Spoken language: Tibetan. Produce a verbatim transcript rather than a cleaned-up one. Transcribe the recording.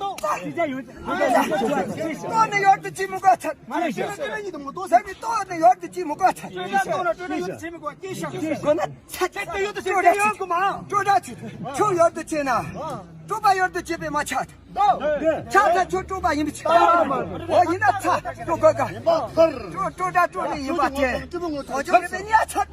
ཏོག་ནས་ཡོད་དུ་ཅི་མི་དགོས་ཚར། ཟེར་བའི་ཏོག་ནས་ཡོད་དུ་ཅི་མི་དགོས་ཚར། དགོས་ན་ཚར། སྤྲོད་དྲ་ཚུད། ཁྱོད་ཡོད་དུ་བྱས་ན། སྤྲོད་པ་ཡོད་དུ་བྱས་པས་མ་ཆགས། ཆགས་ཚར་ཁྱོད་སྤྲོད་པ་ཡིན་པ་ཆགས། འོ་ཡིན་ན་ཚར་སྤྲོད་དགོས་ག་སྤྲོད་དྲ་སྤྲོད་ནས་ཡིན་པ་དེ། གོ་ཆོད་ཡོད་པས་ཉག་ཚར།